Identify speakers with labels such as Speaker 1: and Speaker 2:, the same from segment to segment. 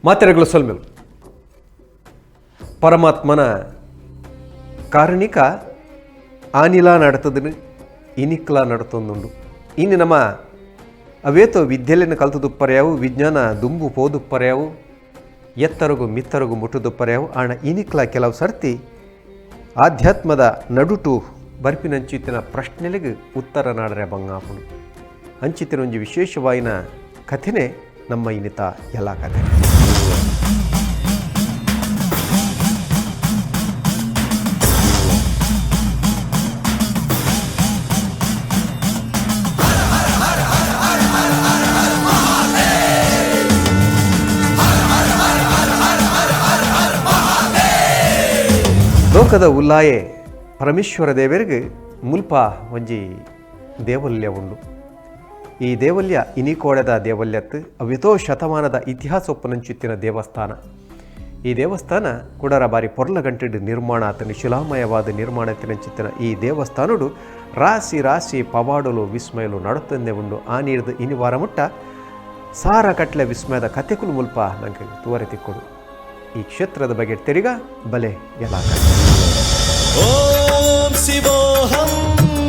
Speaker 1: ಮಾತೆರೆಗಳು ಸೊಲ್ಮೆಲು ಪರಮಾತ್ಮನ ಕಾರಣಿಕ ಆನಿಲ ನಡತದನು ಇನಿಕ್ಲ ನಡತೊಂದುಂಡು. ಇನ್ನು ನಮ್ಮ ಅವೇತೋ ವಿದ್ಯೆಲೆನ ಕಲ್ತುದುಪ್ಪರ್ಯಾವು, ವಿಜ್ಞಾನ ದುಂಬು ಪೋದುಪ್ಪರ್ಯಾವು, ಎತ್ತರಗು ಮಿತ್ತರಗು ಮುಟ್ಟುದುಪ್ಪರ್ಯಾವು. ಆಣ ಇನಿಕ್ಲ ಕೆಲವು ಸರ್ತಿ ಆಧ್ಯಾತ್ಮದ ನಡುಟು ಬರ್ಪಿನಂಚಿತ್ತಿನ ಪ್ರಶ್ನೆಲೆಗ್ ಉತ್ತರ ನಾಡರೆ ಬಂಗಾಪುಂಡು. ಅಂಚಿತ್ತಿನ ಒಂಜಿ ವಿಶೇಷವಾಯಿನ ಕಥೆನೇ ನಮ್ಮ ಇನ್ನಿತ ಎಲ್ಲ ಕಥೆ. ಲೋಕದ ಉಲ್ಲಾಯೆ ಪರಮೇಶ್ವರ ದೇವರಿಗೆ ಮುಲ್ಪ ಒಂಜಿ ದೇವಲ್ಯ ಉಂಡು. ಈ ದೇವಲ್ಯ ಇನಿಕೋಡೆದ ದೇವಲ್ಯತ್ತು ಅವೆತೋ ಶತಮಾನದ ಇತಿಹಾಸ ಒಪ್ಪನಂಚಿತ್ತಿನ ದೇವಸ್ಥಾನ. ಈ ದೇವಸ್ಥಾನ ಕುಡರ ಬಾರಿ ಪೊರ್ಲಗಂಟೆಡ್ ನಿರ್ಮಾಣ ಆತನ ಶಿಲಾಮಯವಾದ ನಿರ್ಮಾಣ ತಿನಂಚಿತ್ತಿನ ಈ ದೇವಸ್ಥಾನಡು ರಾಶಿ ರಾಶಿ ಪವಾಡಲು ವಿಸ್ಮಯಲು ನಡತಂದೆ ಉಂಡು. ಆ ನೀರ್ದು ಇನಿವಾರ ಮುಟ್ಟ ಸಾರ ಕಟ್ಲೆ ವಿಸ್ಮಯದ ಕತೆಕುಲು ಮುಲ್ಪ ನಂಗೆ ತೂವರೆ ತಿಕ್ಕೊಡು. ಈ ಕ್ಷೇತ್ರದ ಬಗ್ಗೆ ತೆರಿಗ ಬಲೆ ಎಲ್ಲ ಕತೆ.
Speaker 2: ಓಂ ಶಿವೋಹಂ,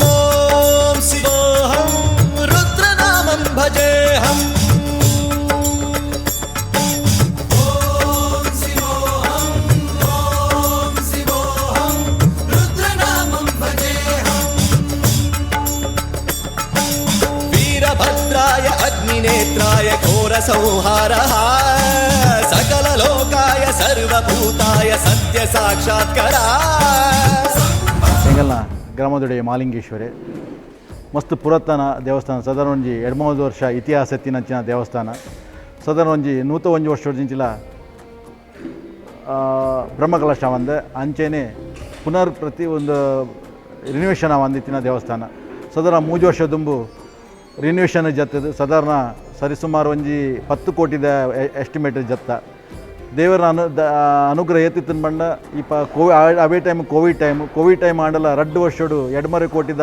Speaker 2: ಓಂ ಶಿವೋಹಂ, ರುದ್ರನಾಮಂ ಭಜೇಹಂ. ಓಂ ಶಿವೋಹಂ, ಓಂ ಶಿವೋಹಂ, ರುದ್ರನಾಮಂ ಭಜೇಹಂ. ವೀರಭದ್ರಾಯ ಅಗ್ನಿನೇತ್ರಾಯ ಘೋರ ಸಂಹಾರ ಸಕಲ ಲೋಕಾಯ ಸರ್ವಭೂತಾಯ ಸತ್ಯ ಸಾಕ್ಷಾತ್ಕರ.
Speaker 3: ಎಂಗಲ್ನ ಗ್ರಾಮದೊಡೆಯ ಮಾಲಿಂಗೇಶ್ವರಿ ಮಸ್ತ್ ಪುರಾತನ ದೇವಸ್ಥಾನ. ಸಾಧಾರಣ ಒಂಜಿ 200 ವರ್ಷ ಇತಿಹಾಸ ಎತ್ತಿನಂಚಿನ ದೇವಸ್ಥಾನ. ಸಾಧಾರಣ ಒಂಜಿ 101 ವರ್ಷ ಬ್ರಹ್ಮಕಲಶ ಒಂದ ಅಂಚೆನೆ ಪುನರ್ ಪ್ರತಿ ಒಂದು ರಿನೋವೇಷನ್ ಒಂದಿತ್ತಿನ ದೇವಸ್ಥಾನ. ಸಾಧಾರಣ 3 ವರ್ಷ ದುಂಬು ರಿನೋವೇಷನ್ ಜತ್ತದು. ಸಾಧಾರಣ ಸರಿಸುಮಾರು ಒಂಜಿ 10 ಕೋಟಿದ ಎಸ್ಟಿಮೇಟ್ ಜತ್ತ. ದೇವರ ಅನುಗ್ರಹ ಏತಿತ್ತಿನ ಬಂಡ ಈ ಪ ಕೋವಿ ಅವೇ time Covid time, Covid time ಆಂಡಲ 2 ವರ್ಷಡು 2.5 ಕೋಟಿದ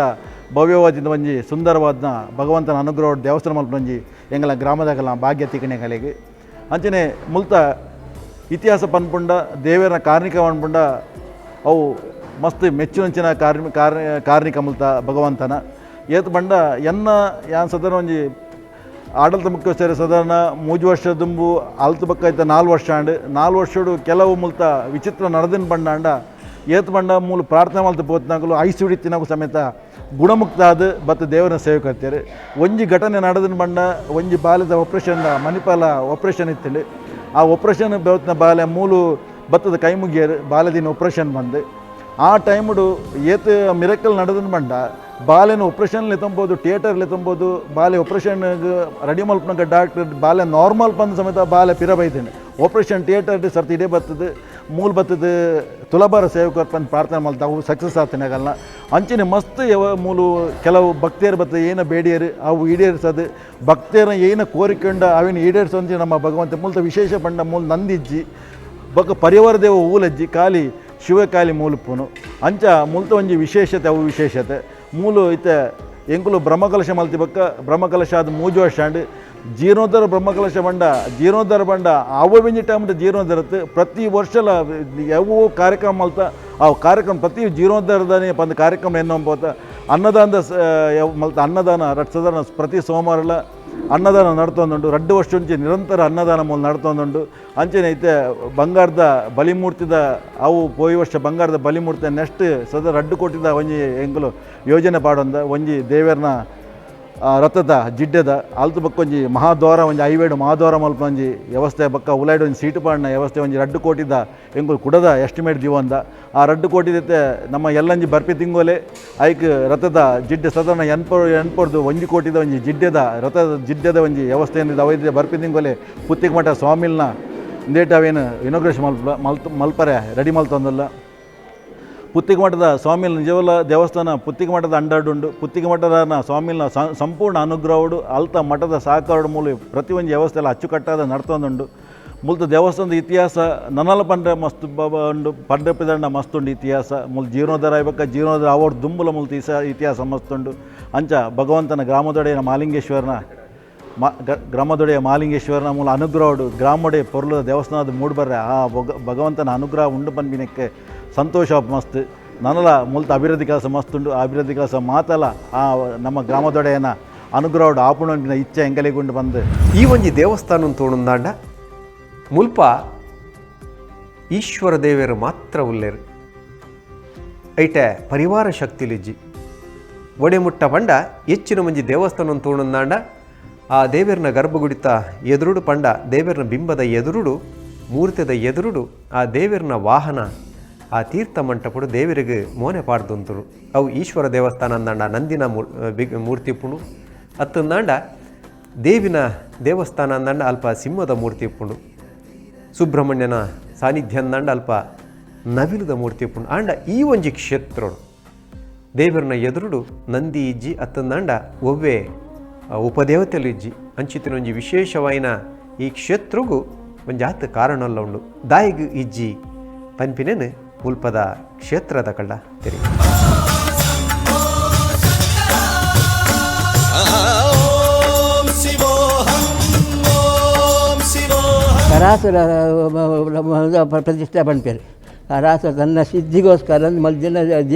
Speaker 3: ಭವ್ಯವಾದ ಒಂಜಿ ಸುಂದರವಾದ ಭಗವಂತನ ಅನುಗ್ರಹ ದೇವಸ್ಥಾನ ಮಲ್ಪೊಂಜಿ ಎಂಗಲ ಗ್ರಾಮದಾಗಲ ಭಾಗ್ಯ ತಿಕ್ಕಣೆಗಳಿಗೆ. ಅಂಚನೆ ಮುಲ್ತ ಇತಿಹಾಸ ಪನ್ಪುಂಡ, ದೇವರ ಕಾರ್ಣಿಕ ಪನ್ಪುಂಡ, ಅವು ಮಸ್ತ್ ಮೆಚ್ಚುನಂಚಿನ ಕಾರ್ಮಿ ಕಾರ್ಣಿಕ ಮುಲ್ತ ಭಗವಂತನ ಏತ್ ಬಂಡ. ಎನ್ನ ಯಾನ್ ಸಾಧಾರಣ ಒಂಜಿ ಆಡಳಿತ ಮುಖ್ಯಸ್ಥರು ಸಾಧಾರಣ 3 ವರ್ಷ ದುಂಬು ಅಲ್ತು ಬಕ್ಕ ಇತ್ತ 4 ವರ್ಷ ಆಂಡ್. 4 ವರ್ಷಡು ಕೆಲವು ಮುಲ್ತ ವಿಚಿತ್ರ ನಡದಿನ ಬಂಡಾಂಡ ಏತ್ ಬಂಡ ಮೂಲು ಪ್ರಾರ್ಥನೆ ಮಲ್ತು ಪೋತ್ನಾಗಲು ಐಸ್ ಹಿಡಿತಿನಾಗು ಸಮೇತ ಗುಣಮುಕ್ತ ಆದ ಬತ್ತ ದೇವರ ಸೇವೆ ಕರ್ತಾರೆ. ಒಂಜಿ ಘಟನೆ ನಡೆದಿನ ಬಂಡ, ಒಂಜಿ ಬಾಲ್ಯದ ಆಪ್ರೇಷನ್, ಮಣಿಪಾಲ ಆಪ್ರೇಷನ್ ಇತ್ತಂಡು. ಆ ಆಪ್ರೇಷನ್ ಬೇವತ್ನ ಬಾಲೆ ಮೂಲು ಬತ್ತದ ಕೈ ಮುಗಿಯರು ಬಾಲ್ಯದಿನ ಆಪ್ರೇಷನ್ ಬಂದು ಆ ಟೈಮುಡು ಏತ್ ಮಿರಕಲ್ ನಡೆದಿನ ಬಂಡ, ಬಾಲೆನ ಆಪ್ರೇಷನ್ ತುಂಬೋದು, ಥಿಯೇಟರ್ಲಿ ತುಂಬೋದು, ಬಾಲೆ ಆಪ್ರೇಷನ್ ರೆಡಿ ಮಲ್ಪನಗ ಡಾಕ್ಟರ್ ಬಾಲೆ ನಾರ್ಮಲ್ ಬಂದ ಸಮೇತ ಬಾಲೆ ಪಿರ ಬೈತೇನೆ. ಆಪ್ರೇಷನ್ ಥಿಯೇಟರ್ ಸರ್ತಿ ಇಡೇ ಬರ್ತದೆ ಮೂಲ ಬರ್ತದೆ ತುಲಬಾರ ಸೇವಕರ್ ಬಂದು ಪ್ರಾರ್ಥನೆ ಮಲ್ತ ಅವು ಸಕ್ಸಸ್ ಆಗ್ತಾನೆ ಆಗಲ್ಲ. ಅಂಚಿನ ಮಸ್ತ್ ಯಾವ ಮೂಲು ಕೆಲವು ಭಕ್ತಿಯರು ಬರ್ತದೆ, ಏನ ಬೇಡಿಯರು ಅವು ಈಡೇರಿಸೋದು, ಭಕ್ತಿಯರ ಏನ ಕೋರಿಕೊಂಡ ಅವಿನ ಈಡೇರಿಸೋಂಚಿ ನಮ್ಮ ಭಗವಂತ. ಮೂಲತ ವಿಶೇಷ ಬಂಡ ಮೂಲ ನಂದಿಜ್ಜಿ ಬೊಕ್ಕ ಪರಿವಾರ ದೇವ ಊಲಜ್ಜಿ, ಕಾಲಿ ಶಿವಕಾಲಿ ಮೂಲಪುನು. ಅಂಚ ಮುಲ್ತ ಒಂಜಿ ವಿಶೇಷತೆ, ಅವು ವಿಶೇಷತೆ ಮೂಲು. ಇತ್ತೆ ಎಂಕುಲು ಬ್ರಹ್ಮಕಲಶ ಮಲ್ತಿ ಬೊಕ್ಕ ಬ್ರಹ್ಮಕಲಶ ಅದು 3 ವರ್ಷ ಆಂಡ್. ಜೀರ್ಣೋದ್ಧಾರ ಬ್ರಹ್ಮಕಲಶ ಬಂಡ, ಜೀರ್ಣೋದ್ಧಾರ ಬಂಡ ಅವ ಒಂಜಿ ಟೈಮ್ ಜೀರ್ಣೋದ್ಧಾರತ್ತು. ಪ್ರತಿ ವರ್ಷಲ ಯಾವ ಕಾರ್ಯಕ್ರಮ ಮಲ್ತ ಆ ಕಾರ್ಯಕ್ರಮ ಪ್ರತಿ ಜೀರ್ಣೋದ್ಧಾರದಾನೆ ಬಂದ ಕಾರ್ಯಕ್ರಮ ಎನ್ನೋ ಪೋತ ಅನ್ನದಾನದ ಯಾವ ಮಲ್ತ ಅನ್ನದಾನ ರಟ್ ಸಾಧಾರಣ ಪ್ರತಿ ಸೋಮವಾರಲ ಅನ್ನದಾನ ನಡ್ತೊಂದುಂಡು. 2 ವರ್ಷ ಒಂಜಿ ನಿರಂತರ ಅನ್ನದಾನ ಮೂಲ ನಡ್ತೊಂದುಂಡು. ಅಂಚನೆ ಐತೆ ಬಂಗಾರದ ಬಲಿಮೂರ್ತಿದ ಅವು ಪೋಯಿ ವರ್ಷ ಬಂಗಾರದ ಬಲಿಮೂರ್ತಿ ನೆಕ್ಸ್ಟ್ ಸದಾ 2 ಕೋಟಿದ ಒಂಜಿ ಎಂಕುಲು ಯೋಜನೆ ಪಾಡೊಂದ. ಒಂಜಿ ದೇವರ್ನ ರಥದ ಜಿಡ್ಡೆದ ಅಲ್ತು ಬೊಕ್ಕ ಒಂಜಿ ಮಹಾದ್ವಾರ, ಒಂಜಿ ಐವೇಡು ಮಹಾದ್ವಾರ ಮಲ್ಪ ಒಂಜಿ ವ್ಯವಸ್ಥೆ, ಬೊಕ್ಕ ಉಲಾಯ್ಡ್ ಒಂಜಿ ಸೀಟು ಪಾಡಿನ ವ್ಯವಸ್ಥೆ ಒಂಜಿ 2 ಕೋಟಿದ ಎಂಕುಲು ಕುಡದ ಎಸ್ಟಿಮೇಟ್ ದೀವೊಂದ. ಆ 2 ಕೋಟಿದೈತೆ ನಮ್ಮ ಎಲ್ಲಂಜಿ ಬರ್ಪಿ ತಿಂಗೋಲೆ ಐಕ್ ರಥದ ಜಿಡ್ಡೆ ಸಾಧಾರಣ ಎನ್ಪೊರ್ದು 1 ಕೋಟಿದ ಒಂಜಿ ಜಿಡ್ಡೆದ ರಥದ ಜಿಡ್ಡೆದ ಒಂಜಿ ವ್ಯವಸ್ಥೆ ಏನಿದೆ ಅವೈದ್ಯ ಬರ್ಪಿ ತಿಂಗೋಲೆ ಪುತ್ತಿಗೆ ಮಠ ಸ್ವಾಮಿಲ್ನ ಇಂದೇಟ್ ಅವೇನು ಇನಾಗ್ರೇಷನ್ ಮಲ್ಪ ಮಲ್ತ್ ಮಲ್ಪರೆ ರೆಡಿ ಮಲ್ತೊಂದಲ್ಲ. ಪುತ್ತಿಗೆ ಮಠದ ಸ್ವಾಮಿಲ್ ನಿಜವಲ್ಲ ದೇವಸ್ಥಾನ ಪುತ್ತಿಗೆ ಮಠದ ಅಂಡಾಡುಂಡು. ಪುತ್ತಿಗೆ ಮಠದ ಸ್ವಾಮಿಲ್ನ ಸಂಪೂರ್ಣ ಅನುಗ್ರಹಡು ಅಲ್ತ ಮಠದ ಸಹಕಾರಡು ಮೂಲ ಪ್ರತಿಯೊಂದು ವ್ಯವಸ್ಥೆ ಎಲ್ಲ ಅಚ್ಚುಕಟ್ಟಾದ ನಡ್ತೊಂದುಂಡು. ಮುಲ್ತ ದೇವಸ್ಥಾನದ ಇತಿಹಾಸ ನನಲ ಪಂಡ್ರೆ ಮಸ್ತ್ ಉಂಡು, ಪಂಡ್ರೆ ಪಿದಂಡ ಮಸ್ತ್ ಉಂಡು ಇತಿಹಾಸ. ಮುಲ್ ಜೀರ್ಣೋದ್ಧಾರ ಆಯ್ಬಕ್ಕ ಜೀರ್ಣೋದ್ಧಾರ ಅವರ್ ದುಂಬುಲ ಮುಲ್ತ ಇತಿಹಾಸ ಮಸ್ತ್ ಉಂಡು. ಅಂಚ ಭಗವಂತನ ಗ್ರಾಮದೊಡೆಯ ಮಾಲಿಂಗೇಶ್ವರನ ಗ್ರಾಮದೊಡೆಯ ಮಹಾಲಿಂಗೇಶ್ವರನ ಮೂಲ ಅನುಗ್ರಹಡು ಗ್ರಾಮೊಡೆ ಪೊರ್ಲು ದೇವಸ್ಥಾನದ ಮೂಡ್ಬರ್ರೆ ಆ ಭಗವಂತನ ಅನುಗ್ರಹ ಉಂಡು ಪನ್ಪಿನಕ್ಕೆ ಸಂತೋಷ ಮಸ್ತ್. ನನಲ ಮುಲ್ತ ಅಭಿವೃದ್ಧಿ ಕೆಲಸ ಮಸ್ತ್ ಉಂಡು. ಆ ಅಭಿವೃದ್ಧಿ ಕೆಲಸ ಮಾತಲ್ಲ ಆ ನಮ್ಮ ಗ್ರಾಮದೊಡೆಯನ ಅನುಗ್ರಹಡು ಆಪುಣ ಇಚ್ಛೆ ಎಂಗಲಿಗುಂಡು ಬಂದು
Speaker 1: ಈ ಒಂಜಿ ದೇವಸ್ಥಾನ ತೋಣುಂದಾಂಡ ಮುಲ್ಪ ಈಶ್ವರ ದೇವರು ಮಾತ್ರ ಉಲ್ಲೇರು. ಐಟೆ ಪರಿವಾರ ಶಕ್ತಿಲಿಜ್ಜಿ ಒಡೆಮುಟ್ಟ ಪಂಡ ಹೆಚ್ಚಿನ ಮಂಜಿ ದೇವಸ್ಥಾನ ತೋಣುಂದಾಂಡ ಆ ದೇವರನ ಗರ್ಭಗುಡಿತ ಎದುರುಡು ಪಂಡ ದೇವರನ ಬಿಂಬದ ಎದುರುಡು ಮೂರ್ತಿದ ಎದುರುಡು ಆ ದೇವರನ ವಾಹನ ಆ ತೀರ್ಥ ಮಂಟಪಡು ದೇವರಿಗೆ ಮೋನೆ ಪಾಡ್ದುಂತರು. ಅವು ಈಶ್ವರ ದೇವಸ್ಥಾನ ಅಂದಾಂಡ ನಂದಿನ ಮೂರ್ತಿ ಪುಣು ಅತ್ತಂದಾಂಡ ದೇವಿನ ದೇವಸ್ಥಾನ ಅಂದಾಂಡ ಅಲ್ಪ ಸಿಂಹದ ಮೂರ್ತಿ ಪುಣು, ಸುಬ್ರಹ್ಮಣ್ಯನ ಸಾನ್ನಿಧ್ಯ ಅಂದಾಂಡ ಅಲ್ಪ ನವಿಲುದ ಮೂರ್ತಿ ಪುಣು. ಆಂಡ ಈ ಒಂಜಿ ಕ್ಷೇತ್ರಡು ದೇವರನ ಎದುರುಡು ನಂದಿ ಇಜ್ಜಿ ಅತ್ತಂದಾಂಡ ಒವ್ವೆ ಉಪದೇವತೆಲು ಇಜ್ಜಿ ಅಂಚಿತಿನ ಒಂಜಿ ವಿಶೇಷವಾಯಿನ ಈ ಕ್ಷೇತ್ರಗೂ ಒಂಜಾತ್ ಕಾರಣಲ್ಲ ಉಂಡು. ದಾಯಿಗ್ ಇಜ್ಜಿ ಪನ್ಪಿನೇನು ಮುಲ್ಪದ ಕ್ಷೇತ್ರದ ಕಳ್ಳ ತೆರಿ.
Speaker 4: ಕರಾಸುರ ಪ್ರತಿಷ್ಠೆ ಪನ್ಪೇರು. ಕರಾಸುರ ತನ್ನ ಸಿದ್ಧಿಗೋಸ್ಕರ ಮಲ್ದಿನ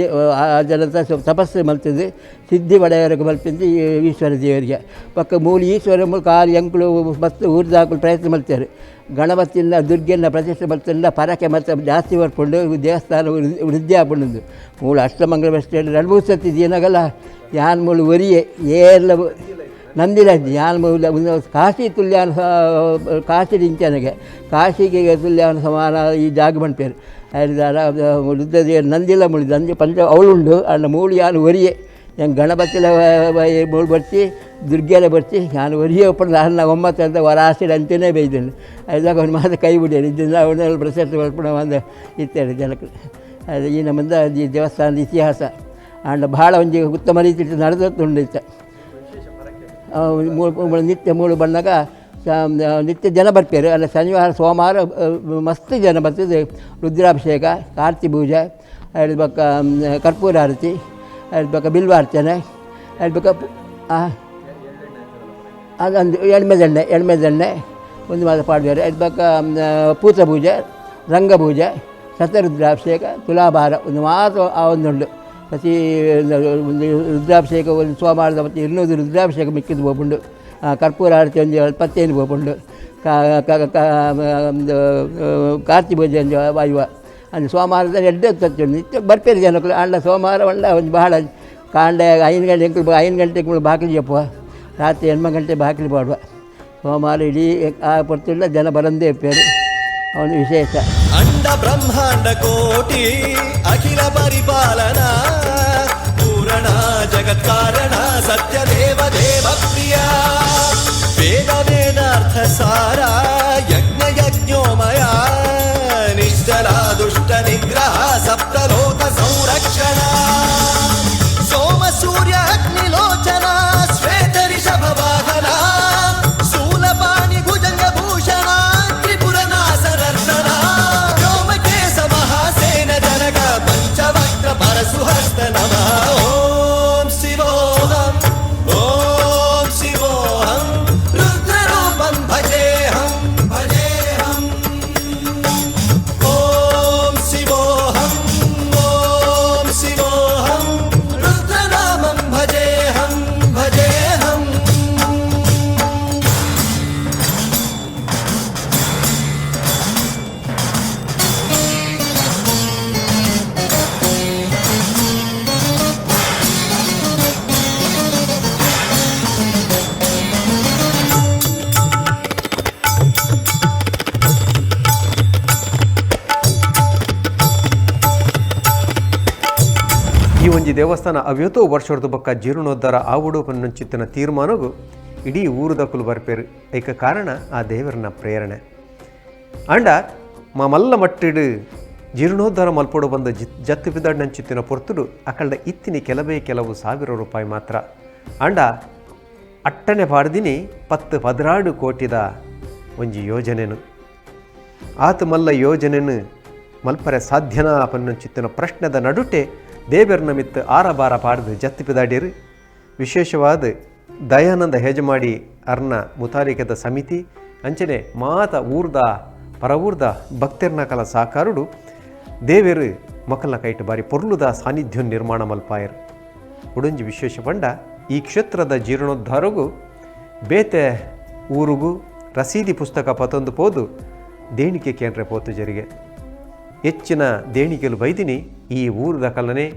Speaker 4: ಆ ಜನತ ತಪಸ್ಸು ಮಲ್ತಿದ್ದು ಸಿದ್ಧಿ ಪಡೆಯರಿಗೆ ಮಲ್ಪಿಂದು ಈಶ್ವರ ದೇವರಿಗೆ ಪಕ್ಕ ಮೂಲ ಈಶ್ವರ ಮೂಲಕ ಆರು ಎಂಕುಲು ಮತ್ತು ಊರ್ದಾಕಲು ಪ್ರಯತ್ನ ಮಲ್ತಾರೆ. ಗಣಪತಿನ ದುರ್ಗೆನ ಪ್ರತಿಷ್ಠೆ ಮಲ್ತಿಂದ ಪರಕೆ ಮತ್ತು ಜಾಸ್ತಿ ಬರ್ಕೊಂಡು ದೇವಸ್ಥಾನ ವೃದ್ಧಿ ಆಪುಂಡು. ಮೂಲ ಅಷ್ಟಮಂಗಲ ಎರಡು ಸತಿ ದಿನಗಲ ಯಾನ್ ಮೂಲ ಒರಿಯೆ ಏರ್ಲ ನಂದಿಲ್ಲ ಯಾನ್ ಮೂಲ ಕಾಶಿ ತುಲ್ಯಾನ ಕಾಶಿ ಇಂಚನಗೆ ಕಾಶಿಗೆ ತುಲ್ಯಾನ ಸಮಾನ ಈ ಜಾಗ ಮನ್ಪೇರು. ರುದ್ರ ನಂದಿಲ್ಲ ಮುಳಿ ನಂದಿ ಪಂಚ ಅವಳುಂಡು ಅಣ್ಣ ಮೂಳು ಯಾನು ಒರಿಯೆ ಹೆಂಗೆ ಗಣಪತಿಲ ಮೂಳು ಬರ್ತಿ ದುರ್ಗೆಲ್ಲ ಬರ್ತಿ ನಾನು ಒರಿಯೆ ಒಪ್ಪಂದು ನನ್ನ ಒಂಬತ್ತು ಅಂತ ವರಾಸಿಡ ಅಂತಲೇ ಬೈದೇನೆ. ಅದಾಗ ಅವ್ನು ಮಾತ್ರ ಕೈ ಬಿಡಿಯಾರೆ ಇದನ್ನ ಅವನ್ನೆಲ್ಲ ಪ್ರಶಸ್ತಿ ಬರ್ಪಣ ಒಂದು ಇತ್ತೇಳಿ ಜನಕ್ಕೆ. ಅದು ಈ ನಮ್ಮಿಂದ ಈ ದೇವಸ್ಥಾನದ ಇತಿಹಾಸ ಅಂಡ ಭಾಳ ಒಂಜಿ ಉತ್ತಮ ರೀತಿ ನಡೆದುಂಡು ಇತ್ತ. ನಿತ್ಯ ಮೂಳು ಬಂದಾಗ ನಿತ್ಯ ಜನ ಬರ್ಪೇರು. ಅಲ್ಲ ಶನಿವಾರ ಸೋಮವಾರ ಮಸ್ತ್ ಜನ ಬರ್ತದೆ. ರುದ್ರಾಭಿಷೇಕ, ಕಾರ್ತಿ ಪೂಜೆ, ಬೊಕ್ಕ ಕರ್ಪೂರ ಆರತಿ, ಬೊಕ್ಕ ಬಿಲ್ವಾರ್ಚನೆ, ಬೊಕ್ಕ ಅದೊಂದು ಎಣ್ಮೆದೆಣ್ಣೆ ಎಣ್ಮೆದೆಣ್ಣೆ ಒಂದು ಮಾಸ ಪಾಡ್ಬೇರೆ. ಬೊಕ್ಕ ಪೂತ ಪೂಜೆ, ರಂಗಪೂಜೆ, ಶತರುದ್ರಾಭಿಷೇಕ, ತುಲಾಭಾರ ಒಂದು ಮಾತು ಆ ಒಂದುಂಡು. ಪ್ರತಿ ಒಂದು ರುದ್ರಾಭಿಷೇಕ ಒಂದು ಸೋಮವಾರದ ಮತ್ತು 200 ರುದ್ರಾಭಿಷೇಕ ಮಿಕ್ಕಿದ್ದು ಪೋಪುಂಡು. ಕರ್ಪೂರ ಆರತಿ ಒಂದು 25 ಪೋಪುಂಡು. ಒಂದು ಕಾರ್ತಿ ಪೂಜೆ ಒಂದು ವಾಯುವ ಅಂದ್ರೆ ಸೋಮವಾರದ ಎಡ್ಡೆ ತಚ್ಚುಂಡು. ನಿತ್ಯ ಬರ್ಪೇರು ಜನಕ್ಕಲು ಅಂಡ ಸೋಮವಾರ ಒಂಡ ಒಂದು ಬಹಳ ಕಾಂಡೆ 5 ಗಂಟೆ 5 ಗಂಟೆಗೆ ಬಾಗಿಲು ಜಪ್ಪುವ, ರಾತ್ರಿ 8 ಗಂಟೆ ಬಾಗಿಲು ಪಾಡುವ. ಸೋಮವಾರ ಇಡೀ ಆ ಪೊರ್ತುಳ್ಳ ಜನ ಬರಂದೇ ಪೇರು ಅವನು ವಿಶೇಷ.
Speaker 2: ಅಂಡ ಬ್ರಹ್ಮಾಂಡ ಕೋಟಿ ಅಖಿಲ ಪರಿಪಾಲನಾ ಪೂರಣ ಜಗತ್ಕಾರಣ ಸತ್ಯದೇವ ದೇವ ಪ್ರಿಯ ವೇದ ವೇದಾರ್ಥ ಸಾರ ಯಜ್ಞ ಯಜ್ಞೋಮಯ ನಿಶ್ಚಲ ದುಷ್ಟ ನಿಗ್ರಹ ಸಪ್ತಲೋಕ ಸಂರಕ್ಷಣ ಸೋಮ ಸೂರ್ಯ ಅಗ್ನಿಲೋಚನ ಶ್ವೇತ ರಿಷಭ ವಾಹನ ಶೂಲಪಾಣಿ ಭುಜಂಗ ಭೂಷಣ ತ್ರಿಪುರ ನಾಸನರ್ದನ ವ್ಯೋಮಕೇಶ ಮಹಾಸೇನ ಜನಕ ಪಂಚವಕ್ತ್ರ ಪರಸುಹಸ್ತ ನಮಃ. ಓಂ ಶಿವೋಹಂ ಓಂ ಶಿವೋಹಂ ರುದ್ರರೂಪಂ ಭಜೇಹಂ ಭಜೇಹಂ. ಓಂ ಶಿವೋಹಂ ಓಂ ಶಿವೋಹಂ ರುದ್ರನಾಮಂ ಭಜೇಹಂ ಭಜೇಹಂ.
Speaker 1: ಈ ಒಂಜಿ ದೇವಸ್ಥಾನ ಅವ್ಯತೋ ವರ್ಷದ ಬೊಕ್ಕ ಜೀರ್ಣೋದ್ಧಾರ ಆವುಡು ಪನ್ನುಂಚಿತ್ತಿನ ತೀರ್ಮಾನಗು ಇಡೀ ಊರುದಕುಲು ಬರ್ಪೇರು. ಐಕ ಕಾರಣ ಆ ದೇವರನ ಪ್ರೇರಣೆ. ಆಂಡ ಮಲ್ಲ ಮಟ್ಟಿಡು ಜೀರ್ಣೋದ್ಧಾರ ಮಲ್ಪೊಡು ಬಂದ ಜತ್ತು ಪಿದಾಡ್ನಂಚಿತ್ತಿನ ಪೊರ್ತುಡು ಅಕಲ್ಡ ಇತ್ತಿನಿ ಕೆಲವೇ ಕೆಲವು ಸಾವಿರ ರೂಪಾಯಿ ಮಾತ್ರ. ಆಂಡ ಅಟ್ಟನೆ ಪಾಡ್ದಿನಿ 10-12 ಕೋಟಿದ ಒಂಜಿ ಯೋಜನೆನು. ಆತ ಮಲ್ಲ ಯೋಜನೆನು ಮಲ್ಪರೆ ಸಾಧ್ಯನಾ ಪನ್ನುಂಚಿತ್ತಿನ ಪ್ರಶ್ನೆದ ನಡುಟೆ ದೇವರನ ಮಿತ್ತು ಆರಬಾರ ಪಾಡ್ದು ಜತ್ತು ಪಿದಾಡಿರು. ವಿಶೇಷವಾದ ದಯಾನಂದ ಹೆಜಮಾಡಿ ಅರ್ನ ಮುತಾಲಿಕದ ಸಮಿತಿ ಅಂಚನೆ ಮಾತ ಊರ್ದ ಪರವೂರ್ದ ಭಕ್ತೆರ್ನ ಕಲ ಸಾಕಾರುಡು ದೇವೆರು ಮಕ್ಕಳ ಕೈಟ್ ಬಾರಿ ಪೊರ್ಲುದ ಸಾನ್ನಿಧ್ಯ ನಿರ್ಮಾಣ ಮಲ್ಪಾಯರು. ಉಡಂಜಿ ವಿಶೇಷ ಪಂಡ ಈ ಕ್ಷೇತ್ರದ ಜೀರ್ಣೋದ್ಧಾರಗು ಬೇತೆ ಊರುಗು ರಸೀದಿ ಪುಸ್ತಕ ಪತೊಂದು ಪೋದು ದೇಣಿಗೆ ಕೇಂದ್ರ ಪೋತು ಜರಿಗೆ ಹೆಚ್ಚಿನ ದೇಣಿಗೆಲು ಬೈದಿನಿ ಈ ಊರುದ ಕಲನೆ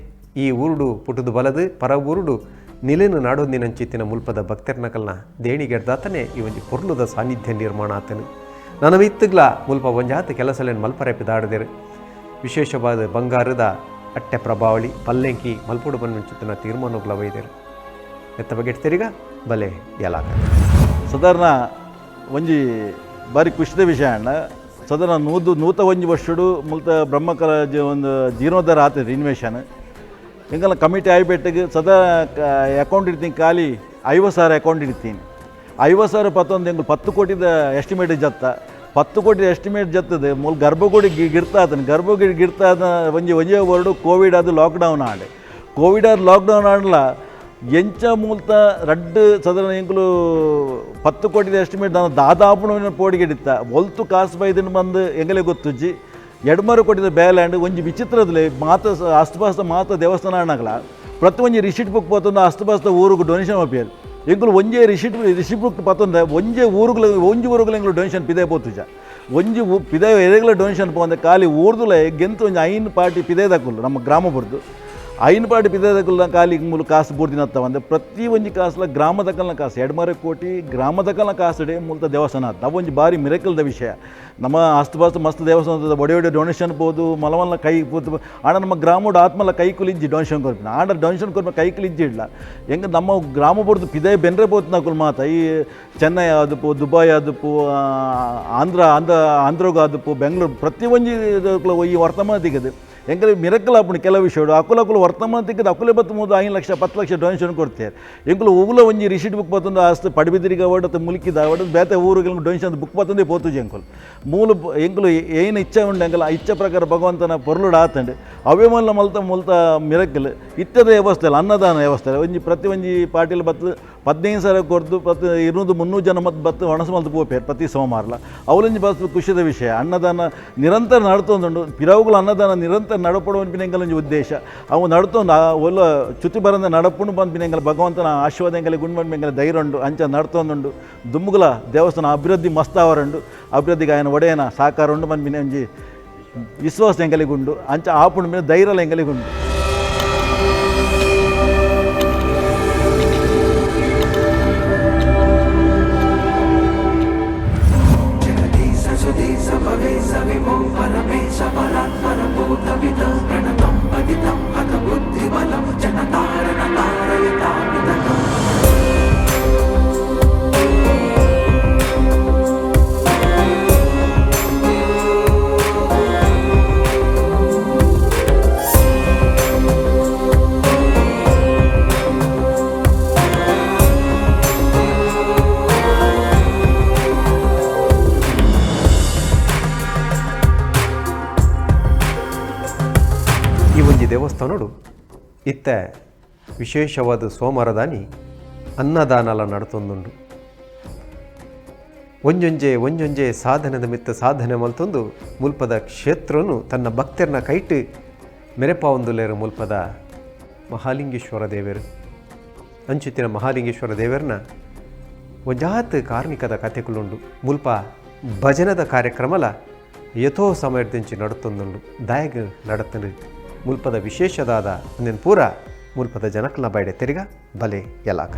Speaker 1: ಈ ಊರುಡು ಪುಟುದು ಬಲದು ಪರ ಊರುಡು ನಿಲೆನು ನಾಡೊಂದಿನಂಚಿತ್ತಿನ ಮುಲ್ಪದ ಭಕ್ತರ್ನ ಕಲ್ನ ದೇಣಿಗೆಡ್ದಾತನೆ ಈ ಒಂಜಿ ಪೊರ್ಲುದ ಸಾನ್ನಿಧ್ಯ ನಿರ್ಮಾಣ ಆತನು. ನನಮಿತ್ತುಗ್ಲ ಮುಲ್ಪ ಒಂಜಾತ ಕೆಲಸಲೇನು ಮಲ್ಪರೆಪಿ ದಾಡದಿರು. ವಿಶೇಷವಾದ ಬಂಗಾರದ ಅಟ್ಟೆ ಪ್ರಭಾವಳಿ ಪಲ್ಲೆಂಕಿ ಮಲ್ಪುಡು ಬನ್ನುಂಚಿತ್ತಿನ ತೀರ್ಮಾನಗಳ ವೈದ್ಯರು ಎತ್ತ ಬಗ್ಗೆ ತಿರುಗ ಬಲೆ ಎಲಾಗ.
Speaker 3: ಸಾಧಾರಣ ಒಂಜಿ ಬಾರಿ ಖುಷಿದ ವಿಷಯ ಅಣ್ಣ. ಸಾಧಾರಣ 101 ವರ್ಷಡು ಮುಲ್ತ ಬ್ರಹ್ಮಕರ ಒಂದು ಜೀರ್ಣೋದ್ಧಾರ ಆತದೆ ರಿನ್ವೇಷನ್. ಎಂಗಲ್ಲ ಕಮಿಟಿ ಆಯ್ಬೆಟ್ಟಿಗೆ ಸದಾ ಅಕೌಂಟ್ ಇಡ್ತೀನಿ, ಖಾಲಿ 50,000 ಅಕೌಂಟ್ ಇಡ್ತೀನಿ. 50,000 ಪತ್ತೊಂದು ಎಂಗುಲು 10 ಕೋಟಿದ ಎಸ್ಟಿಮೇಟ್ ಜತ್ತ, 10 ಕೋಟಿ ಎಸ್ಟಿಮೇಟ್ ಜತ್ತದೆ ಮೂಲ ಗರ್ಭಗುಡಿ ಗಿರ್ತಾ ಆತನ ಗರ್ಭಗುಡಿ ಗಿರ್ತಾ ಆದ ಒಂಜಿ ಒಂಜೇ ವರ್ಡು ಕೋವಿಡ್ ಅದು ಲಾಕ್ಡೌನ್ ಆಂಡೆ. ಕೋವಿಡ್ ಆದ ಲಾಕ್ಡೌನ್ ಆಂಡ್ಲ ಎಂಚ ಮೂಲ್ತ ರಡ್ಡು ಸಾಧಾರಣ ಎಂಕುಲು 10 ಕೋಟಿದ ಎಸ್ಟಿಮೇಟ್ ನಾನು ದಾದಾಪುಣ ಪೋಡಿಗೆಡಿತ್ತ ಒಲ್ತು ಕಾಸು ಬೈದಿನ ಬಂದು ಎಂಗಲೇ ಗೊತ್ತುಜ್ಜಿ. 2 ಕೋಟಿದ ಬೇಲ್ಯಾಂಡ್ ಒಂಜಿ ವಿಚಿತ್ರದಲ್ಲಿ ಮಾತ ಅಸ್ತಬಾಸ್ತ ಮಾತ ದೇವಸ್ಥಾನ ಅಣ್ಣಗಲ ಪ್ರತಿ ಒಂಜಿ ರಿಸಿಟ್ ಬುಕ್ ಪತ್ತೊಂದು ಅಸ್ತಬಾಸ್ತ ಊರುಗು ಡೊನೇಷನ್ ಒಪ್ಪಿಯರು. ಎಂಕುಲು ಒಂಜೇ ರಿಸಿಟ್ ಬುಕ್ ಪತ್ತೊಂದ ಒಂಜೇ ಊರುಗಳು ಒಂಜಿ ಊರುಗಳು ಎಂಕುಲು ಡೊನೇಷನ್ ಪಿದೆ ಪೋತುಜ ಒಂಜಿ ಪಿದೆ ಎರೆಗಳ ಡೊನೇಷನ್ ಪೋಂದೆ ಖಾಲಿ ಊರ್ದುಲೆ ಗೆಂತು ಒಂಜಿ 5 ಪಾರ್ಟಿ ಪಿದೆ ದಕ್ಕುಲು ನಮ್ಮ ಗ್ರಾಮ ಬುರ್ದು 5 ಪಾರ್ಟಿ ಪಿದೆ ದಕ್ಕುಲು ಖಾಲಿ ಮೂಲು ಕಾಸು ಬೂರ್ದಿನತ್ತ ಒಂದೆ ಪ್ರತಿ ಒಂಜಿ ಕಾಸುಲ ಗ್ರಾಮದ ಕಲ್ನ ಕಾಸು 2.5 ಕೋಟಿ ಗ್ರಾಮದ ಕಲ್ನ ಕಾಸುಡೆ ಮೂಲತ ದೇವಸ್ಥಾನ ಆತು. ಅವೊಂಜಿ ಭಾರಿ ಮಿರಕಲ್ದ ವಿಷಯ. ನಮ್ಮ ಆಸ್ತು ಮಸ್ತ್ ದೇವಸ್ಥಾನದ ಒಡೆ ಒಡೆ ಡೊನೇಷನ್ ಪೋದು ಮಲಮಲ್ಲ ಕೈ ಪೋತು ಆಂಡ ನಮ್ಮ ಗ್ರಾಮೋಡು ಆತ್ಮಲ್ಲ ಕೈ ಕುಲಿಜ್ಜಿ ಡೊನೇಷನ್ ಕೊರ್ಪಿನ ಆಂಡ ಡೊನೇಷನ್ ಕೊರ್ಪಿನ ಕೈ ಕುಲಿಜ್ಜಿ ಇಡ್ಲ ಹೆಂಗೆ ನಮ್ಮ ಗ್ರಾಮ ಬುರ್ದು ಪಿದೆ ಬೆನ್ರೆ ಪೋತು ಮಾತ ಈ ಚೆನ್ನೈ ಆದಪು ದುಬೈ ಆದಪು ಆಂಧ್ರ ಆಂಧ್ರ ಆಂಧ್ರಗೂ ಆದಪು ಬೆಂಗಳೂರು ಪ್ರತಿ ಒಂಜಿ ಈ ವರ್ತಮಾನ ತಿಕ್ಕದು ಎಂಕಲೆ ಮಿರಕಲ್ ಆಪುಂಡು ಕೆಲವು ವಿಷಯಡು ಅಕುಲ ಅಕುಲು ವರ್ತಮಾನ ತಿಕ್ಕದು ಅಕುಲೆ ಬತ್ತು ಮೂದು 5 ಲಕ್ಷ 10 ಲಕ್ಷ ಡೊನೇಷನ್ ಕೊಡ್ತಾರೆ. ಎಂಕುಲು ಒವ್ಲ ಒಂಜಿ ರಿಸಿಟ್ ಬುಕ್ ಪತ್ತೊಂದು ಆಸ್ತಿ ಪಡಬಿದಿರಿಗೆ ಅವಡು ಮುಲ್ಕಿದ ಅವಡು ಬೇತೆ ಊರುಗಳಿಗೆ ಡೊನೇಷನ್ ಬುಕ್ ಪತ್ತೊಂದೇ ಪೋತುಜಿ ಎಂಕುಲು ಮೂಲು ಎಂಕುಲು ಏನು ಇಚ್ಛೆ ಉಂಡು ಎಂಕಲ ಆ ಇಚ್ಛೆ ಪ್ರಕಾರ ಭಗವಂತನ ಪೊರ್ಲುಡು ಆತಂಡು ಅವೇ ಮಲ್ಲ ಮಲ್ತ ಮುಲ್ತ ಮಿರಕಲ್ ಇತ್ಯದ ವ್ಯವಸ್ಥೆ ಅಲ್ಲ ಅನ್ನದಾನ ವ್ಯವಸ್ಥೆ ಒಂಜಿ ಪ್ರತಿ ಒಂಜಿ ಪಾಟೀಲ್ ಬತ್ತು 15,000 ಕೊರ್ದು ಪ್ರತಿ 200-300 ಜನ ಮತ್ತು ಬತ್ತು ಒಣಸು ಮಲ್ತು ಪೋಪೇರು ಪ್ರತಿ ಸೋಮವಾರಲ ಅವಲಂಜಿ ಬಸ್ ಖುಷಿದ ವಿಷಯ. ಅನ್ನದಾನ ನಿರಂತರ ನಡ್ತೊಂದುಂಡು ಪಿರವುಗಳು ಅನ್ನದಾನ ನಿರಂತರ ನಡಪಡುವ ಎಂಕಲೊಂಜಿ ಉದ್ದೇಶ ಅವು ನಡ್ತೊಂದು ಆ ಒಲ್ಲ ಚ್ಯುತಿ ಬರಂದ ನಡಪುಂಡು ಬಂದ್ಪಿನ ಎಂಕಲ ಭಗವಂತನ ಆಶೀರ್ವಾದ ಎಂಕಲೆ ಗುಂಡು ಬಂದು ಧೈರ್ಯ ಉಂಡು ಅಂಚ ನಡ್ತೊಂದುಂಡು. ದುಮ್ಮುಗುಲ ದೇವಸ್ಥಾನ ಅಭಿವೃದ್ಧಿ ಮಸ್ತ್ ಅವರುಂಡು ಅಭಿವೃದ್ಧಿಗೆ ఆయన ಒಡೆಯನ ಸಹಕಾರ ಉಂಡು ಬಂದ್ಪಿನ ಒಂಜಿ ವಿಶ್ವಾಸ ಎಂಕಲಿಗುಂಡು ಅಂಚ ಆಪುಂಡು ಮೇಲೆ ಧೈರ್ಯಲ ಎಂಕಲಿಗುಂಡು.
Speaker 1: ಈ ಒಂಜಿ ದೇವಸ್ಥಾನಡು ಇತ್ತ ವಿಶೇಷವಾದ ಸೋಮವಾರದಾನಿ ಅನ್ನದಾನಲ ನಡತೊಂದುಂಡು. ಒಂಜೊಂಜೆ ಒಂಜೊಂಜೆ ಸಾಧನದ ಮಿತ್ತ ಸಾಧನೆ ಮಲ್ತೊಂದು ಮುಲ್ಪದ ಕ್ಷೇತ್ರನು ತನ್ನ ಭಕ್ತರನ್ನ ಕೈಟ್ ಮೆರೆಪಾವೊಂದುಲೇರು ಮುಲ್ಪದ ಮಹಾಲಿಂಗೇಶ್ವರ ದೇವರು. ಅಂಚುತ್ತಿನ ಮಹಾಲಿಂಗೇಶ್ವರ ದೇವರನ್ನ ಒಂಜಾತ್ ಕಾರ್ಣಿಕದ ಕಥೆಕುಲುಂಡು. ಮುಲ್ಪ ಭಜನದ ಕಾರ್ಯಕ್ರಮಲ ಯಥೋ ಸಮಯದಿಂಚಿ ನಡತೊಂದುಂಡು ದಾಯಗ ನಡತಂಡು ಮುಲ್ಪದ ವಿಶೇಷದಾದ ಒಂದೇನು ಪೂರ ಮುಲ್ಪದ ಜನಕ್ಲ ಬೈಡೆ ತಿರುಗ ಬಲೆ ಎಲಾಕ.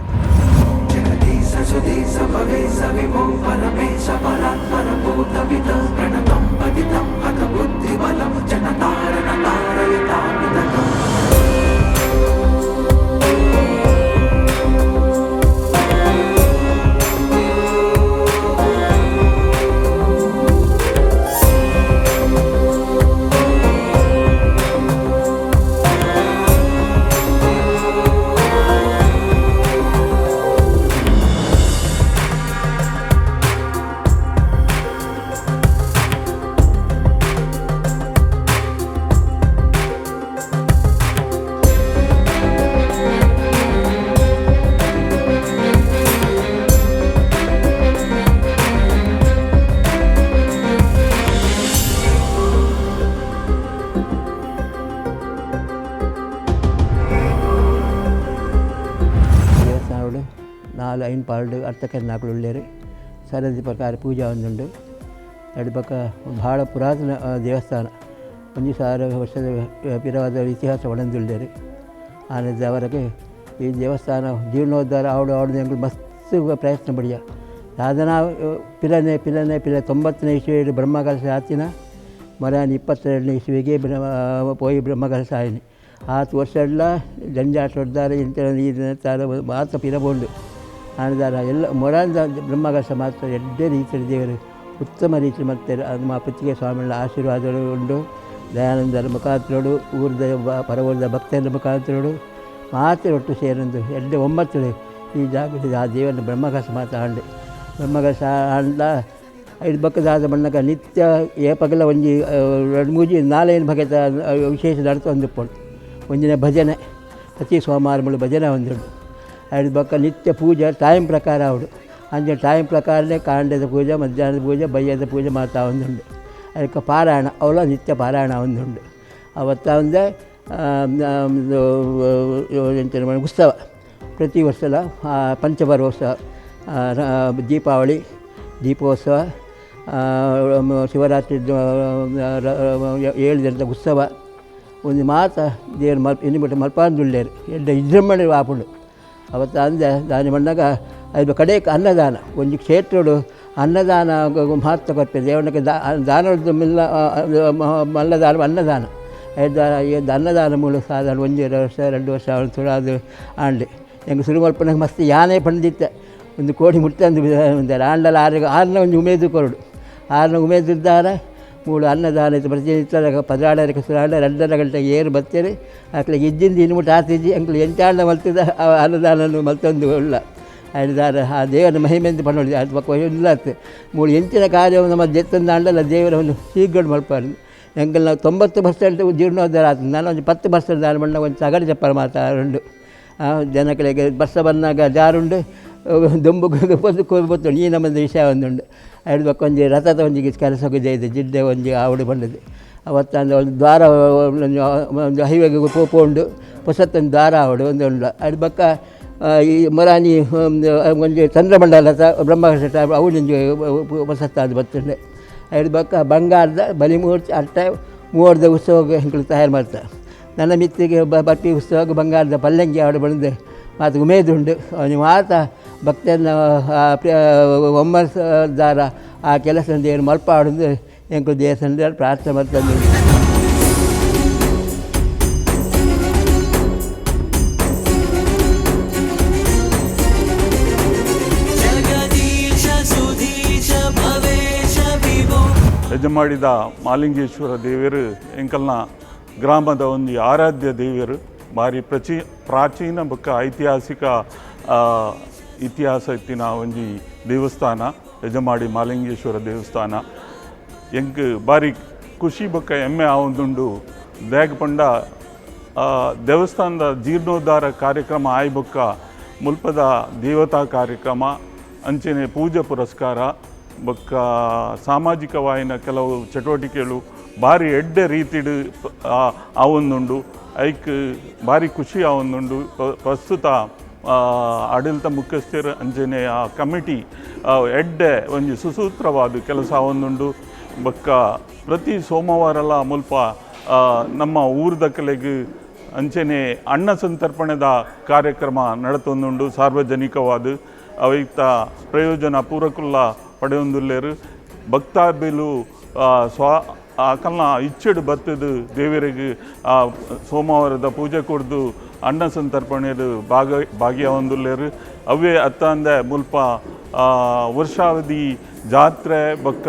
Speaker 4: ನಾಲ್ ಐನ್ ಪಾಲ್ಡು ಅರ್ತಕನಾಕುಲು ಉಳ್ಳೇರು. ಸರದಿ ಪ್ರಕಾರ ಪೂಜೆ ಒಂದುಂಡು. ಎರಡು ಪಕ್ಕ ಭಾಳ ಪುರಾತನ ದೇವಸ್ಥಾನ, 1000 ವರ್ಷದ ಪಿರವಾದ ಇತಿಹಾಸ ಒಣಂದುಳ್ಳೇರು. ಆನಂದ ಅವರಿಗೆ ಈ ದೇವಸ್ಥಾನ ಜೀರ್ಣೋದ್ಧಾರ ಆವಡು ಆವಡು ಎಂಕುಲು ಮಸ್ತ್ ಪ್ರಯತ್ನ ಪಡಿಯ. ಸಾಧನಾ ಪಿರನೆ ಪಿರನೆ ಪಿರ 90ನೇ ಇಸ್ವಿಡು ಬ್ರಹ್ಮಕಲಶ ಆತಿನ ಮರಾನಿ 22ನೇ ಇಸ್ವಿಗೆ ಪೋಯಿ ಬ್ರಹ್ಮಕಲಶ ಆಯಿನಿ. ಆತು ವರ್ಷ ಎಲ್ಲ ಜಂಜಾಟ ಹೊಡ್ದಾರೆ ಇಂಥ ತಾರ ಮಾತ್ರ ಪಿರಬೋಂಡು ಆನದಾರ ಎಲ್ಲ ಮೊರಾಂದ ಬ್ರಹ್ಮಕಲಶ ಮಾತ್ರ ಎಡ್ಡೆ ರೀತಿಯ ದೇವರು ಉತ್ತಮ ರೀತಿ ಮತ್ತೆ ಅದು ಮಾ ಪುತ್ತಿಗೆ ಸ್ವಾಮಿಗಳ ಆಶೀರ್ವಾದಗಳು ಉಂಡು. ದಯಾನಂದರ ಮುಖಾಂತರಡು ಊರ್ದ ಪರವೂರ್ದ ಭಕ್ತರ ಮುಖಾಂತರಡು ಮಾತ್ರ ಒಟ್ಟು ಸೇರಂದು ಎಡ್ಡೆ ಒಂಬತ್ತು ಈ ಜಾಗದ ಆ ದೇವರನ್ನ ಬ್ರಹ್ಮಕಲಶ ಮಾತ್ರ ಆಂಡೆ. ಬ್ರಹ್ಮಕಲಶ ಆಂಡ ಐದು ಬಕ್ಕದಾದ ಬಣ್ಣಕ ನಿತ್ಯ ಏಪಗಲ ಒಂಜಿ ಎರಡು ಮೂಜಿ ನಾಲೇನು ಬಗೆತ ವಿಶೇಷ ನಡತೊಂದಿಪ್ಪೊಡು. ಒಂಜಿನ ಭಜನೆ ಪ್ರತಿ ಸೋಮವಾರ ಮುಳು ಭಜನೆ ಒಂದುಂಡು. ಐದು ಬಕ್ಕ ನಿತ್ಯ ಪೂಜೆ ಟೈಮ್ ಪ್ರಕಾರ ಅವಡು ಅಂಚೆ ಟೈಮ್ ಪ್ರಕಾರನೇ ಕಾಂಡದ ಪೂಜೆ, ಮಧ್ಯಾಹ್ನದ ಪೂಜೆ, ಬಯ್ಯದ ಪೂಜೆ ಮಾತಾ ಒಂದುಂಡು. ಅದಕ್ಕೆ ಪಾರಾಯಣ ಅವಳ ನಿತ್ಯ ಪಾರಾಯಣ ಒಂದುಂಡು. ಅವತ್ತ ಒಂದೇ ಉತ್ಸವ ಪ್ರತಿ ವರ್ಷಲ ಪಂಚಪರ್ವೋತ್ಸವ, ದೀಪಾವಳಿ, ದೀಪೋತ್ಸವ, ಶಿವರಾತ್ರಿ 7 ದಿನದ ಉತ್ಸವ ಒಂದು ಮಾತ ದೇವರು ಮಲ್ಪ ಇನ್ನು ಬಿಟ್ಟು ಮಲ್ಪಾಂದುಳ್ಳೇರು ಎಡ್ಡೆ ವಿಜೃಂಭಣೆ ಆಪುಂಡು. ಅವತ್ತ ಅಂದೆ ದಾನಿ ಮಣ್ಣಾಗ ಅದು ಕಡೆಗೆ ಅನ್ನದಾನ ಒಂಜಿ ಕ್ಷೇತ್ರಡು ಅನ್ನದಾನ ಮಹತ್ವ ಕೊಟ್ಟೆ ದೇವನಕ್ಕೆ ದಾನದ ಮಿಲ್ಲ ಮಲ್ಲದಾನ ಅನ್ನದಾನ ಅನ್ನದಾನ ಮೂಲ ಸಾಧಾರಣ 1 ವರ್ಷ 2 ವರ್ಷ ಅವನು ಅದು ಆಂಡೆ. ಎಂಗೆ ಸುರುಮಲ್ಪನಾಗ ಮಸ್ತ್ ಯಾನೆ ಪಂಡಿತ್ತೆ 1 ಕೋಡಿ ಮುಟ್ಟಂದು ಆಂಡಲ ಆರಿಗೆ ಆರನ ಒಂದು ಉಮೇದು ಕೊರಡು ಆರನ ಉಮೇದಿದ್ದಾರೆ ಮೂಳು ಅನ್ನದಾನ ಇತ್ತು. ಪ್ರತಿನಿತ್ಯ ಪದಾಡಕ್ಕೆ ಸುರಾಡ 2.5 ಗಂಟೆಗೆ ಏರು ಬತ್ತೇರಿ ಅಕ್ಲಿಗೆ ಇದ್ದಿಂದ ಇನ್ನು ಮುಟ್ಟ ಆತಿದ್ದಿ ಅಂಕ್ಲು ಎಂಟಾಂಡ ಮಲ್ತಿದ್ದ ಅನ್ನದಾನ ಮಲ್ತೊಂದು ಉಳ್ಳ ಆಡಿದಾರ ಆ ದೇವರ ಮಹಿಮೆಂದು ಪಣ್ಣೋಡಿ ಅದು ಪಕ್ಕ ಇಲ್ಲ ಮೂಳು ಎಂಚಿನ ಕಾರ್ಯವನ್ನು ನಮ್ಮ ದೆತ್ತಂದು ಆಂಡಲ್ಲ ದೇವರವನ್ನು ಶೀಘ್ರ ಮಲ್ಪಾರು. ಎಂಕಲ್ ನಾವು 90% ಜೀರ್ಣೋದ್ಧಾರ ಆತು. ನಾನು ಒಂದು 10% ದಾನ ಮಣ್ಣ ಒಂದು ಸಗಡಿ ಚಪ್ಪರ ಮಾತಾಡುಂಡು. ಜನಗಳಿಗೆ ಬರ್ಸ ಬಂದಾಗ ಜಾರುಂಡು ದೊಂಬು ಗೊತ್ತು ಈ ನಮ್ಮದು ವಿಷಯ ಒಂದುಂಡು. ಐದು ಪಕ್ಕ ಒಂಜಿ ರಥದ ಒಂಜಿ ಕೆಲಸ ಇದೆ ಜಿಡ್ಡೆ ಒಂಜಿ ಆವಡು ಬಂದದ್ದು. ಅವತ್ತು ಅಂದ್ರೆ ಒಂದು ದ್ವಾರ ಒಂದು ಹೈವೇಗೆ ಪೋಪುಂಡು ಹೊಸತ್ತೊಂದು ದ್ವಾರ ಆವಡು ಒಂದು ಉಂಡು. ಐದು ಪಕ್ಕ ಈ ಮೊರಾನಿ ಒಂಜಿ ಚಂದ್ರಮಂಡಲ ಬ್ರಹ್ಮಕಲಶ ಅವು ಒಂಜಿ ಹೊಸತ್ತಾದ ಬತ್ತುಂಡೆ. ಐದು ಪಕ್ಕ ಬಂಗಾರದ ಬಲಿಮೂರ್ತಿ ಅಟ್ಟ ಮೂವರ್ದ ಉತ್ಸವ ಎಂಕುಲು ತಯಾರು ಮಾಡ್ತಾರೆ. ನನ್ನ ಮಿತ್ತಿಗೆ ಬಟ್ಟಿ ಉತ್ಸವ ಬಂಗಾರದ ಪಲ್ಲಂಗಿ ಆಡು ಬಂದು ಮಾತು ಉಮೇದುಂಡು. ಅವನು ಮಾತ ಭಕ್ತನ ಒಮ್ಮರ್ಸದಾರ ಆ ಕೆಲಸ ಏನು ಮಲ್ಪಾಡುದು ಎಂಕುಲು ದೇವಸ್ಥಾನ ಪ್ರಾರ್ಥನೆ ಮಾಡ್ತಂದು.
Speaker 5: ಯಜಮಾಡಿದ ಮಾಲಿಂಗೇಶ್ವರ ದೇವರು ಎಂಕಲ್ನ ಗ್ರಾಮದ ಒಂದು ಆರಾಧ್ಯ ದೇವರು, ಭಾರಿ ಪ್ರಾಚೀನ ಬೊಕ್ಕ ಐತಿಹಾಸಿಕ ಇತಿಹಾಸ ಇತ್ತಿನ ಒಂಜಿ ದೇವಸ್ಥಾನ ಯಜಮಾಡಿ ಮಾಲಿಂಗೇಶ್ವರ ದೇವಸ್ಥಾನ. ಎಂಕ್ ಭಾರಿ ಖುಷಿ ಬೊಕ್ಕ ಹೆಮ್ಮೆ ಆವೊಂದುಂಡು. ದಾಯೆಗ್ ಪಂಡ ದೇವಸ್ಥಾನದ ಜೀರ್ಣೋದ್ಧಾರ ಕಾರ್ಯಕ್ರಮ ಆಯ್ ಬೊಕ್ಕ ಮುಲ್ಪದ ದೇವತಾ ಕಾರ್ಯಕ್ರಮ ಅಂಚನೆ ಪೂಜೆ ಪುರಸ್ಕಾರ ಬೊಕ್ಕ ಸಾಮಾಜಿಕವಾಯಿನ ಕೆಲವು ಚಟುವಟಿಕೆಗಳು ಭಾರಿ ಎಡ್ಡೆ ರೀತಿಡು ಆವೊಂದುಂಡು. ಐಕ್ ಭಾರಿ ಖುಷಿ ಆವೊಂದುಂಡು. ಪ್ರಸ್ತುತ ಆಡಳಿತ ಮುಖ್ಯಸ್ಥರು ಅಂಚನೆ ಆ ಕಮಿಟಿ ಎಡ್ಡೆ ಒಂಜಿ ಸುಸೂತ್ರವಾದ ಕೆಲಸ ಆವೊಂದುಂಡು. ಬೊಕ್ಕ ಪ್ರತಿ ಸೋಮವಾರಲ ಮುಲ್ಪ ನಮ್ಮ ಊರ್ದಕಲೆಗ್ ಅಂಚನೆ ಅನ್ನ ಸಂತರ್ಪಣೆದ ಕಾರ್ಯಕ್ರಮ ನಡತೊಂದುಂಡು ಸಾರ್ವಜನಿಕವಾದ ಅವೈತ ಪ್ರಯೋಜನ ಪೂರಕುಲ್ಲ ಪಡೆಯೊಂದುಲ್ಲೇರು. ಭಕ್ತಾಭಿಲು ಸ್ವ ಅಕಲ್ನ ಇಚ್ಛೆಡು ಬತ್ತದು ದೇವರಿಗೆ ಸೋಮವಾರದ ಪೂಜೆ ಕೊಡ್ದು ಅನ್ನ ಸಂತರ್ಪಣೆಡು ಭಾಗಿಯಾವೊಂದುಲ್ಲೇರು. ಅವೇ ಅತ್ತಂದೆ ಮುಲ್ಪ ವರ್ಷಾವಧಿ ಜಾತ್ರೆ ಬೊಕ್ಕ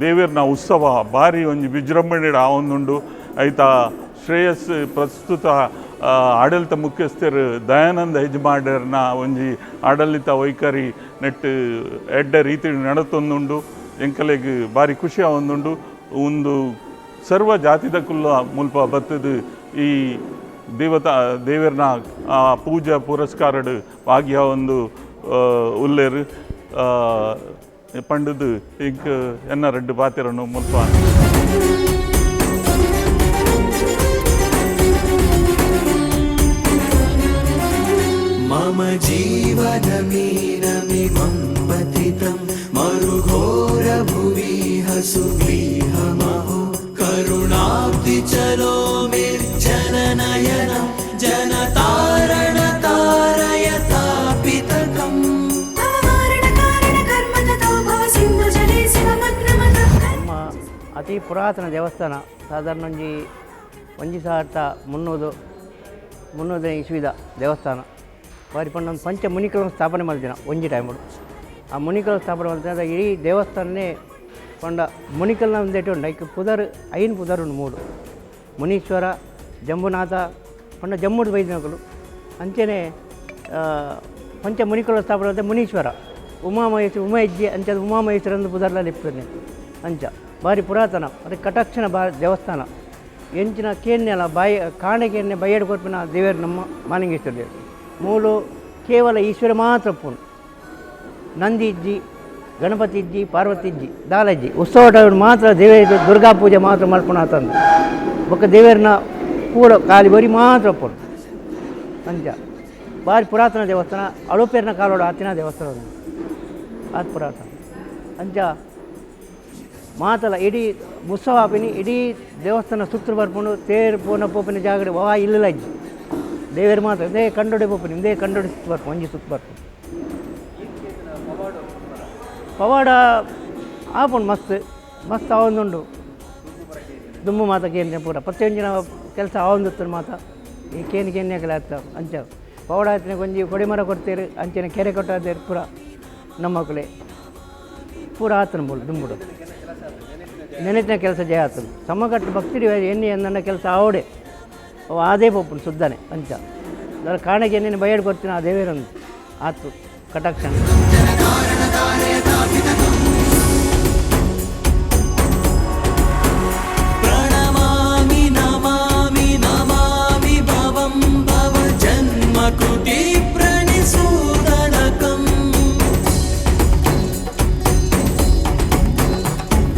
Speaker 5: ದೇವರ್ನ ಉತ್ಸವ ಭಾರಿ ಒಂಜಿ ವಿಜೃಂಭಣೆ ಆವೊಂದುಂಡು. ಐತ ಶ್ರೇಯಸ್ ಪ್ರಸ್ತುತ ಆಡಳಿತ ಮುಖ್ಯಸ್ಥರು ದಯಾನಂದ ಹೆಜ್ಮಾಡರ್ನ ಒಂಜಿ ಆಡಳಿತ ವೈಖರಿ ನೆಟ್ ಎಡ್ಡೆ ರೀತಿ ನಡತೊಂದುಂಡು. ಎಂಕಲೆಗ್ ಭಾರಿ ಖುಷಿ ಆವೊಂದುಂಡು. ಒಂದು ಸರ್ವ ಜಾತಿದ ಕುಲ್ಲ ಮುಲ್ಪ ಬತ್ತದು ಈ ದೇವತಾ ದೇವರ್ನ ಪೂಜಾ ಪುರಸ್ಕಾರಡು ಭಾಗ್ಯ ಒಂದು ಉಲ್ಲೇರು ಪಂಡುದು ಇಂಕ್ ಎನ್ನ ರಡ್ಡು ಪಾತಿರನು ಮುಲ್ಪ.
Speaker 2: ಮಮ मम जीवनमीनमिमं पतितं मरुघोरभुविह सुगृहमहो करुणाब्धिचलो निर्जननयनं जनतारणतारयतापितकम्.
Speaker 4: ನಮ್ಮ ಅತಿ ಪುರಾತನ ದೇವಸ್ಥಾನ ಸಾಧಾರಣ ಒಂಜಿ ಒಂಜಿ ಸಾವಿರದ ಮುನ್ನೂರು ಮುನ್ನೂರ ಇಸ್ವಿದ ದೇವಸ್ಥಾನ. ಬಾರಿ ಪಂಡ ಒಂದು ಪಂಚ ಮುನಿಕುలను ಸ್ಥಾಪನೆ ಮಲ್ದಿನ ಒಂಜಿ ಟೈಮುಡು. ಆ ಮುನಿಕುಲು ಸ್ಥಾಪನೆ ಮಲ್ದಿನ ಇಡೀ ದೇವಸ್ಥಾನನೇ ಪಂಡ ಮುನಿಕಲ್ನ ಒಂದೆಟ್ ಉಂಡು. ಐಕ್ ಪುದರ್ ಐನ್ ಪುದರ್ ಉಂಡು ಮೂಲು. ಮುನೀಶ್ವರ, ಜಂಬುನಾಥ ಪಂಡ ಜಮ್ಮುಡು ಬೈದಿನಕುಲು. ಅಂಚೆನೆ ಪಂಚ ಮುನಿಕುಲ ಸ್ಥಾಪನೆ ಮಲ್ತೆ ಮುನೀಶ್ವರ, ಉಮಾಮಹೇಶ್ವರ, ಉಮ ಇಜ್ಜಿ ಅಂಚ ಉಮಾಮಹೇಶ್ವರ ಅಂದ್ ಪುದರ್ಲ ಲೆಪ್ಪುನೆ. ಅಂಚ ಬಾರಿ ಪುರಾತನ ಅದು ಕಟಾಕ್ಷಣ ಬಾ ದೇವಸ್ಥಾನ. ಎಂಚಿನ ಕೇನ್ಯಲ ಬಾಯಿ ಕಾಣೆ ಕೇನ್ಯ ಬಯ್ಯಡ್ ಕೊರ್ಪಿನ ದೇವರು ನಮ್ಮ ಮಾಲಿಂಗೇಶ್ವರ ದೇವರು. ಮೂಲು ಕೇವಲ ಈಶ್ವರ ಮಾತ್ರ ಪುಣ್. ನಂದಿ ಇಜ್ಜಿ, ಗಣಪತಿ ಇಜ್ಜಿ, ಪಾರ್ವತಿ ಇಜ್ಜಿ, ದಾಲ ಇಜ್ಜಿ. ಉತ್ಸವ ಟೈಮ್ ಮಾತ್ರ ದೇವೇರ ದುರ್ಗಾ ಪೂಜೆ ಮಾತ್ರ ಮಲ್ಪುನ ತಂದು ಬೊಕ್ಕ ದೇವೇರ್ನ ಪೂರ ಖಾಲಿ ಬರಿ ಮಾತ್ರ ಪುಣ್. ಅಂಚ ಬಾರಿ ಪುರಾತನ ದೇವಸ್ಥಾನ, ಅಳುಪೇರ್ನ ಕಾಲೋಡು ಆತಿನ ದೇವಸ್ಥಾನ ಆತ್ ಪುರಾತನ. ಅಂಚ ಮಾತಲ ಇಡೀ ಉತ್ಸವ ಆಪಿನಿ ಇಡೀ ದೇವಸ್ಥಾನ ಸುತ್ತಲು ಬರ್ಪುಂಡು. ತೇರು ಪೂನ ಪೋಪಿನ ಜಾಗಡೆ ವಾ ಇಲ್ಲ ಇಜ್ಜಿ. ದೇವೇರು ಮಾತ್ರ ಇದೇ ಕಂಡೋಡೆ ಪೋಪಿನಿ, ಇಂದೇ ಕಂಡೋಡೆ ಸುತ್ತು ಬರ್ಪು, ಒಂಜಿ ಸುತ್ತು ಬರ್ಪು. ಪವಾಡ ಆಪುಂಡು ಮಸ್ತ್ ಮಸ್ತ್ ಆವೊಂದುಂಡು. ದುಂಬು ಮಾತ ಕೇನ್ಯ ಪೂರ ಪ್ರತಿಯೊಂಜಿನ ಕೆಲಸ ಆವೊಂದಿತ್ತು ಮಾತ ಈ ಕೇನ್ ಕೇನ್ಯಕಲೆ ಆತ. ಅಂಚ ಪವಾಡ ಆತಿನ ಒಂಜಿ ಕೊಡಿಮರ ಕೊಡ್ತೇರು, ಅಂಚಿನ ಕೆರೆ ಕೊಟ್ಟಾದೇರು ಪೂರ ನಮ್ಮಕುಲೆ ಪೂರ ಆತನ ಮೂಲು ದುಂಬುಡು ನೆನೆತಿನ ಕೆಲಸ ಜಯ ಆತನು. ಸಮಗಟ್ಟು ಭಕ್ತಿರಿ ಎಣ್ಣೆ ನನ್ನ ಕೆಲಸ ಆವಡೆ ಅವು ಆದೇ ಪೋಪುಂಡು ಸುದ್ದಾನೆ. ಅಂಚ ಅದರ ಕಾರಣಕ್ಕೆ ಎಣ್ಣೆ ಬಯಡ್ ಕೊಡ್ತೀನಿ ಆ ದೇವೇರನ್ನು ಆತು ಕಟಾಕ್ಷಣ.
Speaker 2: ಪ್ರಣಮಾಮಿ ನಮಾಮಿ ನಮಾಮಿ ಭವಂ ಭವ ಜನ್ಮ ಕೃತಿ ಪ್ರಣಿಸೂದನಕಂ.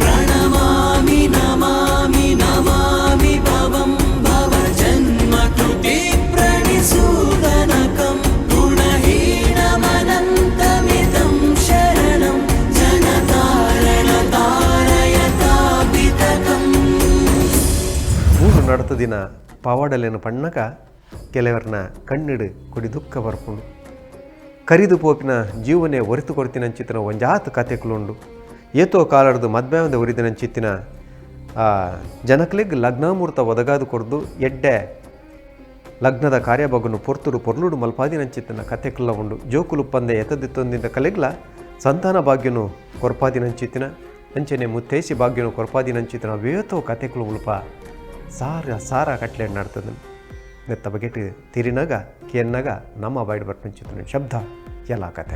Speaker 2: ಪ್ರಣಮಾಮಿ ನಮಾಮಿ ನಮಾಮಿ ಭವಂ ಭವ ಜನ್ಮ ಕೃತಿ ಪ್ರಣಿಸೂದನಕಂ. ಗುಣಹೀನಮನಂತಮಿದಂ ಶರಣಂ ಜನತಾರಣ ತಾರಯತಾಪಿತಕಂ.
Speaker 1: ಮೂಲು ನಡತ ದಿನ ಪವಾಡಲೇನು ಪಣ್ಣಗ ಕೆಲವರನ್ನ ಕಣ್ಣಿಡು ಕೊಡಿ ದುಃಖ ಬರ್ಪುಂಡು. ಕರಿದು ಪೋಪಿನ ಜೀವನೆ ಒರಿತು ಕೊಡ್ತಿನಂಚಿತ್ತಿನ ಒಂಜಾತ್ ಕತೆಕುಲುಂಡು. ಏತೋ ಕಾಲಡ್ದು ಮದ್ಮ್ಯಾವಂದ ಒರಿದಿನಂಚಿತ್ತಿನ ಜನಕ್ಲೆಗ್ ಲಗ್ನಾಮೂರ್ತ ಒದಗಾದು ಕೊರ್ದು ಎಡ್ಡೆ ಲಗ್ನದ ಕಾರ್ಯಬಗ್ಗನು ಪೊರ್ತುಡು ಪೊರ್ಲುಡು ಮಲ್ಪಾದಿನಂಚಿತ್ತಿನ ಕತೆಕುಲ್ಲ ಉಂಡು. ಜೋಕುಲುಪ್ಪಂದೆ ಎತದಿತ್ತೊಂದಿನ ಕಲೆಗ್ಲ ಸಂತಾನ ಭಾಗ್ಯನು ಕೊರ್ಪಾದಿನಂಚಿತ್ತಿನ ಅಂಚನೆ ಮುತ್ತೇಸಿ ಭಾಗ್ಯನು ಕೊರ್ಪಾದಿನಂಚಿತ್ತಿನ ವೇತೋ ಕತೆಕುಲು ಉಲ್ಪ ಸಾರ ಸಾರ ಕಟ್ಲೆ ನಡ್ತದ. ನೆತ್ತ ಬಗೆಟ್ ತಿರಿನಾಗ ಕೇನ್ನಾಗ ನಮ್ಮ ಬಾಯ್ಡ್ ಬರ್ಪಂಚಿತ್ತಿನ ಶಬ್ದ ಎಲ್ಲ ಕತೆ.